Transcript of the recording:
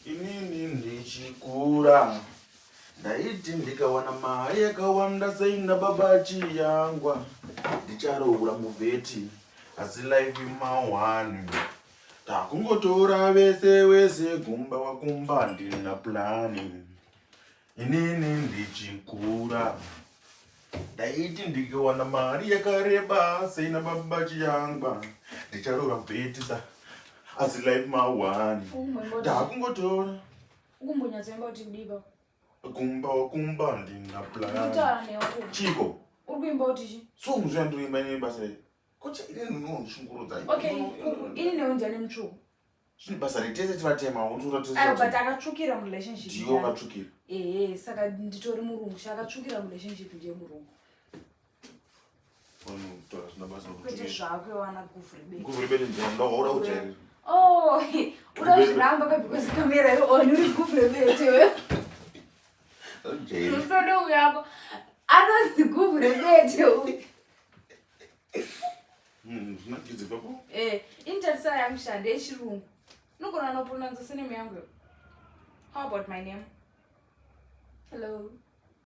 Inini ndichikura ndaiti ndikawana mari yakawanda seina baba Chiyangwa ndicharoora muvheti, asi life mawani takungotora vese wese gumba wakumba ndina plani. Inini ndichikura ndaiti ndikawana mari yakareba seina baba Chiyangwa ndicharoora muvheti sa asi life mawani takungotora. Ukumbonyatsoimba kuti kudii pa? Kumba wakumba ndina plan. Ndikutaura newe. Chiko. Uri kuimba kuti chi? Song zviya ndoimba ine basa rei? Kocha ini ndinondishungurudza. Okay, ini newe ndiani mutsvuku? Zvine basa rei tese tivatema unotora tese. Ayo but akatsvukira mu relationship. Ndiyo akatsvukira. Ehe, saka nditori murungu, saka akatsvukira mu relationship ndiye murungu. Unotora zvina basa Kwete zvako wana guvhu rebete. Guvhu rebete ndiyo ndoda kujairira. Oh, uda kuzviramba ka because kamera iri on uri guvhu rebete we. Musoro uyako. Anonzi guvhu rebete uyu. Zvinakidza ipapo. Eh, intarisa yangu shande yechirungu. Unogona no pronounce surname yangu. How about my name? Hello.